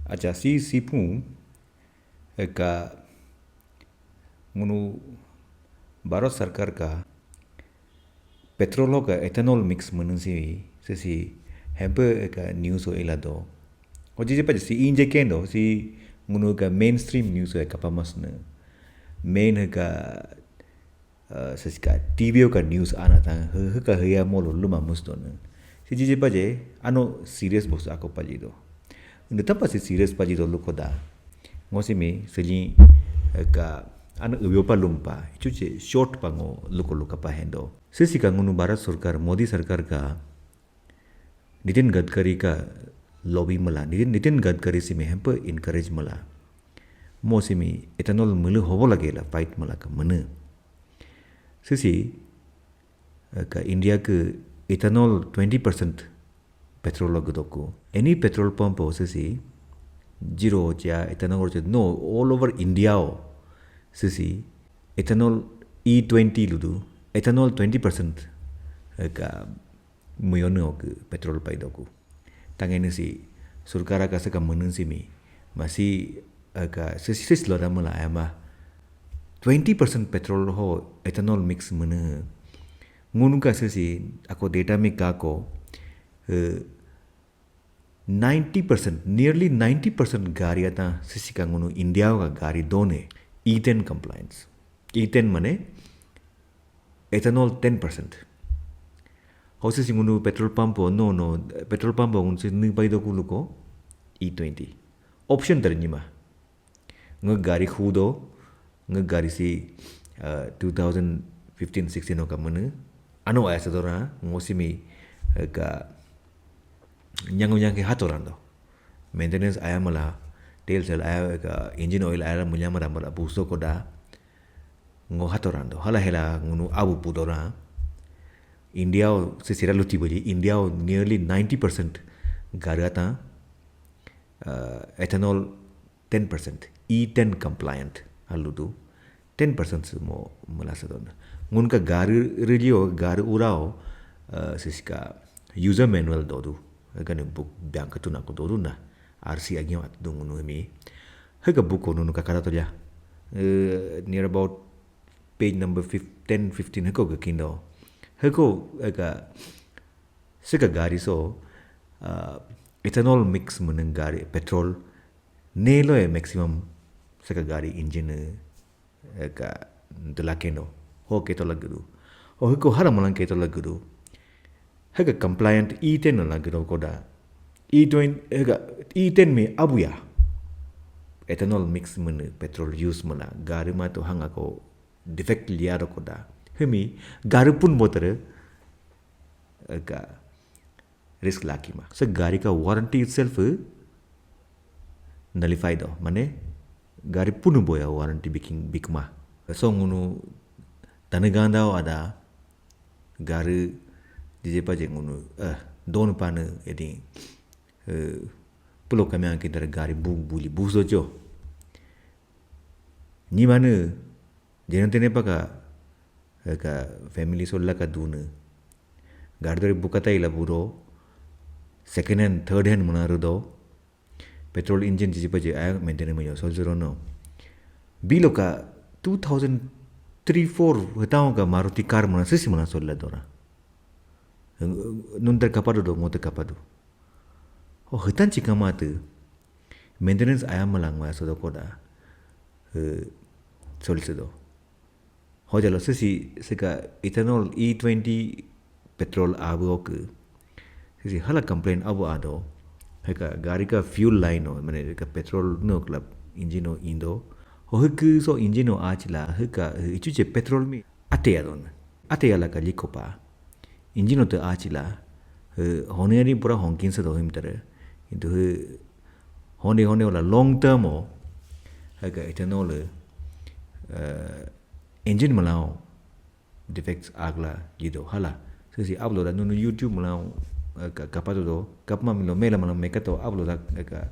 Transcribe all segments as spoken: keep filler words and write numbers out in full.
Acha si si pun ka ngunu Bharat Sarkar ka petrol ka ethanol mix menun si si si hempe ka news o ilado. Oji je pa si inje kendo si ngunu ka mainstream news o ka pamas ne main ka uh, sesika T V o ka news ana tang he ka he ya molo luma mus don. Si jije paje ano serious bos ako paji do. Nde tapa si serious paji do luko da. Ngo si mi seli ka ano uyo pa lumpa ichu che short pa ngo luko luka pa hendo. Sesika ngunu Bharat Sarkar, Modi Sarkar ka Nitin Gadkari ka lobby mala, Nitin, Nitin Gadkari si mi hempe encourage mala. Mo si mi ethanol mulu hobo lage la fight mala ka mene. Sisi ka India ke ethanol twenty percent petrol lo gedoku. Any petrol pump o sisi zero cha ethanol cha no all over India o sisi ethanol E twenty ludu ethanol twenty percent ka muyonu ke petrol pai doku. Tangene si surkara ka saka menun si mi masi ka sisi lo da mala ama twenty percent petrol ho ethanol mix mene. Ngunu ka sisi ako data mi ka ko uh, ninety percent, nearly ninety percent gari ata sisi ka ngunu India ka gari done E ten compliance. E ten mane ethanol ten percent. Ho sisi ngunu petrol pump o no no petrol pump o ngunu si ni pai do kuluko E twenty. Option tar nima. Nge gari hudo nge gari si uh, two thousand fifteen sixteen o ka mene ano aya sadora ngo si mi uh, ka nyangu nyangu hatorando. Maintenance aya mala tail cell aya ka engine oil aya mulyama rambara buso koda ngo hatorando hala hela ngunu abu pudora. India o se sira luti boji India o nearly ninety percent gari ata uh, ethanol ten percent E ten compliant haludu ten percent mo melasa don. Ngun ka gari rilio gari urao uh, sisika user manual dodu. Gani book bianca tuna ko dodu na R C agi mat dungunu mi. Hega book ko nunu kakara to ya. Uh, near about page number ten fifteen heko ga kindo. Heko ga sika gari so uh, ethanol mix meneng gari petrol nelo e maximum sika gari engine ka delakendo ho keto lagudu. Ho heko hara malang keto lagudu. Heka compliant E ten lagudu koda. E ten heka E ten mi abuya. Ethanol mix mene petrol use mena gari ma to hanga ko defect liado koda. Hemi gari pun botere ka risk laki ma. So gari ka warranty itself nullify do. Mane gari punu boya warranty biking bikma. So ngunu taneganda ada gari jije paje ngunu eh don pane edi eh pulo kamya kidar gari bu buli buso jo. Ni mane jenante ne paka ka family solla ka dunu. Gardore bukata ila buro second hand third hand muna rudo. Petrol engine jiji paje ay maintenance mayo sol zero no. Bilo ka two thousand three four hetaon ka Maruti car muna sisi muna solla dora. Nunter kapado do mote kapado. Oh hetan chikama tu maintenance ayam malang maya sodo koda. Sol sedo. Hojalo sisi sika ethanol E twenty petrol abu oku. Sisi hala complain abu ado. Heka gari ka fuel line o mane ka petrol no club engine o indo. Ho heka so engine o achila heka ichuche petrol mi ate adon. Ate ala ka likopa. Engine o te achila. Hone ari pura honkin sa dohim tare. Kintu hone hone wala long term o heka ethanol engine malao defects agla jido hala. Sisi upload nunu YouTube mula kapatu do kapma milo mela mula mekato upload ka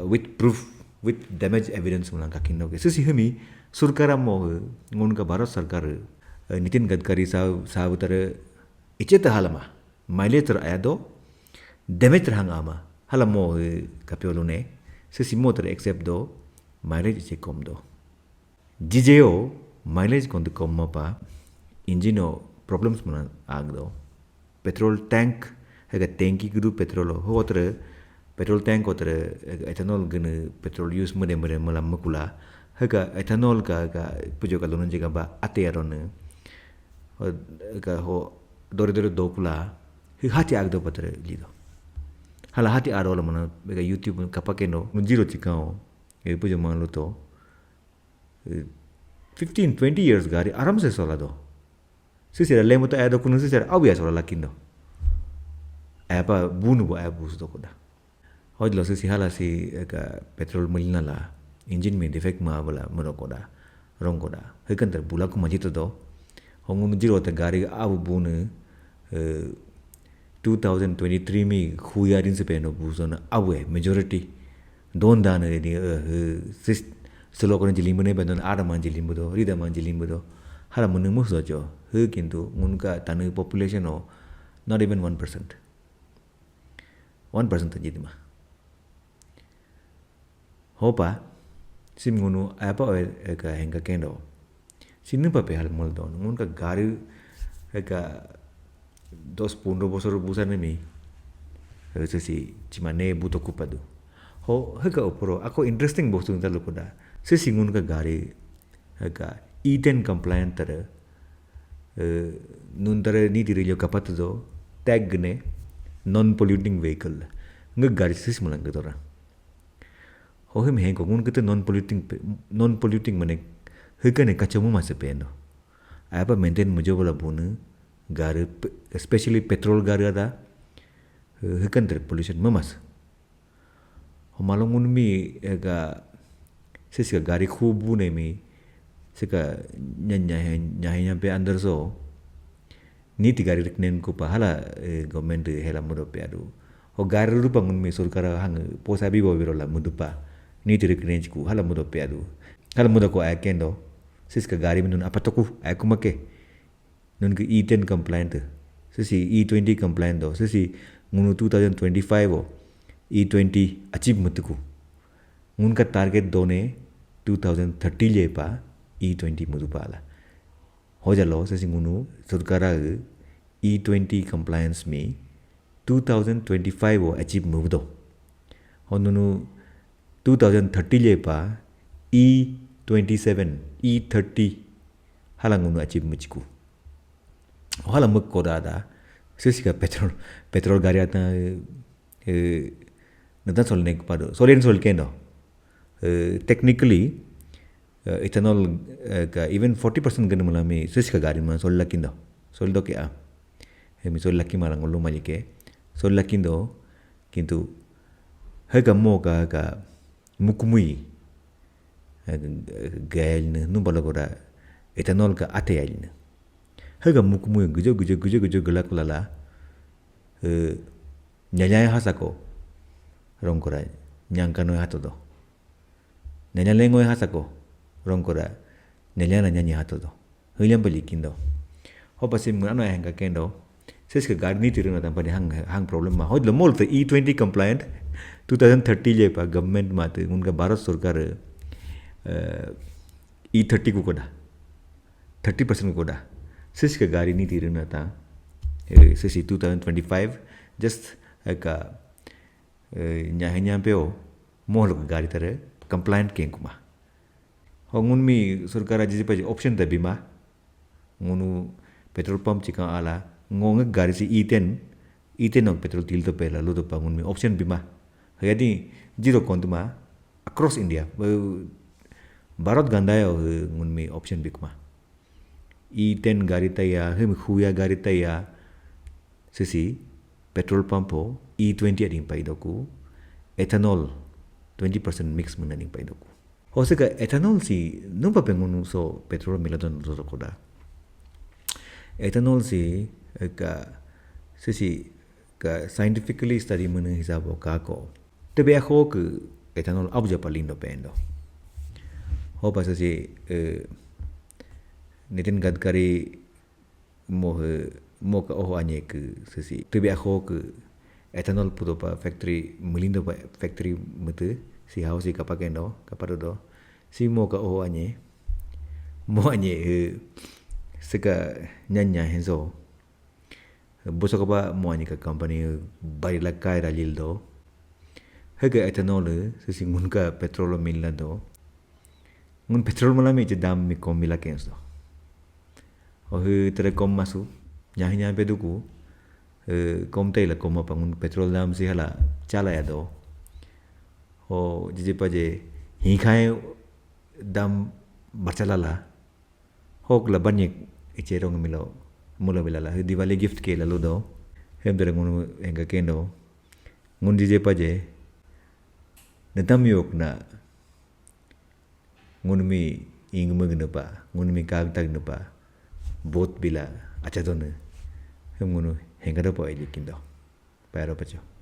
with proof with damage evidence mula kakindo ke. Sisi hemi surkara mo ngun ka Bharat Sarkar Nitin Gadkari sahab sahab tare icheta halama mileage ter ayado damage ter hang ama hala mo kapyo lune. Sisi mo tara except do, mileage ichi kom do. Jijeo, mileage kondu kom mapa, engine o problems mana ag do. Petrol tank, hega tanki gudu petrol ho, hotra petrol tank hotra ethanol gene petrol use mede mede mala makula. Hega ethanol ka ka pujo ka lono jega ba ate arone. Ka ho dore dore dokula. Hi hati ag do patra lido. Hala hati aro la mana bega YouTube kapakeno jiro chikao. E pujo manlo to. Fifteen twenty years gari aram se sola do. Sisira lemo to aya do kunu sisira abu ya sola lakindo. Aya pa bunu bo aya bus do koda. Hoj lo sisi hala si ka petrol mulina la engine mi defect ma bala muro koda. Rong koda. Hekan ter bula kuma jito do. Hongun jiro te gari abu bunu two thousand twenty-three mi huya din se peno bus do na abu e majority. Don dan ni sis selo kono jilimbo ne bendon ada man jilimbo do, rida man jilimbo do. Hala munu mus do jo. He kintu ngunka tanu population o not even one percent. One percent jidima. Hopa sim ngunu apa o ka henga kendo. Sinu pape hal mol don. Ngunka gari ka dos pundro bosor busa nemi. Sisi chimane buto kupadu. Ho heka oporo ako interesting bostu nta lukuda. Sisi ngunka gari heka E ten compliant tara. Nun tara niti rilio kapatu do tag ne non polluting vehicle. Nge gari sisi mulang ketora. Ho him henko ngun kete non polluting non polluting mane heka ne kachamu mase pendo. Apa maintain mujo bala bunu gari especially petrol gari ada hekan ter pollution mamas. Homalong ngun mi ega sisi ka gari khubu ne mi sika nya nya nya nya pe andar so niti gari riknen ko pa hala government hela mudo pe adu. Ho gari rupa ngun mi surkara hang posa bi bo biro la mudu pa niti riknen ku hala mudo pe adu. Hala mudo ko akendo sisi ka gari mi nun apatoku aku make. Nun ke E ten compliant. Sisi E twenty compliant do. Sisi ngunu two thousand twenty-five o E twenty achieve mutuku. Ngun ka target done two thousand thirty le pa E twenty mudu pala. Hojalo sisi ngunu surkara E twenty compliance mi two thousand twenty-five o achieve mudo. Honunu two thousand thirty le pa E twenty-seven, E thirty hala ngunu achieve muchiku. Hala muk koda da sisi ka petrol petrol gari ata natan sol nek pado sol en sol kendo. Technically ethanol ka even forty percent gani malami sisi ka gari ma sol lakindo sol do ke a. Hemi sol laki mala ngolu malike sol lakindo kintu heka mo ka ka mukumui gayal ne nu bala koda ethanol ka ate yal ne heka mukumui gujo gujo gujo gujo gala kulala nyanya hasako rongkora nyangkano hatodo nyanya lengo hasako rongkora nyanya na nyanyi hatodo William pali kindo. Hopa sim ano hengka kendo. Sisi ka gari niti runa tampani hang hang problem ma. Hoj lo mol te E twenty compliant two thousand thirty le pa government ma te unka Bharat sarkar E thirty ku koda. Thirty percent ku koda. Sisi ka gari niti runa ta. Sisi two thousand twenty-five just ka nyahenya peo mohlo ka gari tare compliant ken kuma. Ho ngun mi sarkar aji pa option da bima. Ngunu petrol pump chika ala ngong gari si E ten E ten nok petrol til to pela ludo pa ngun mi option bima. Yadi zero kontuma across India. Bharat ganda yo ngun mi option bikma. E ten gari taya him huya gari taya sisi petrol pump ho E twenty ading pai doku ethanol twenty percent mix muna ding pai doku. Hoseka ethanol si numpa pengun so petrol miladon so koda. Ethanol si ka sisi ka scientifically study muna hisab ho kako. Tebe ako ke ethanol abu japa lindo pendo. Hopa sisi Nitin Gadkari mohe moka oho anye ke sisi tebe ako ke ethanol pudo pa factory melindo pa factory mete Si hau si kapa kendo, kapa do. Si mo ka o anye. Mo anye, eh, seka nyanya henzo. Boso kapa mo anye ka company bari la kai ra lil do. Hega ethanol, si si ngun ka petrol mil la do. Ngun petrol mala mi je dam mi kom mila kens do. O hi tere kom masu, nyahi nyahi peduku, eh, kom tei la kom apa ngun petrol dam si hala chala ya do. O jije paje hi khai dam barchala la. Hok la banyek iche rong milo, mula bila la, Diwali gift ke la lo do. Hem tere ngun enga kendo. Ngun jije paje, netam yok na, ngun mi ing mug nepa, ngun mi kag tag nepa, bot bila acha do ne. Hem ngun henga do pa ili kindo. Pero pacho.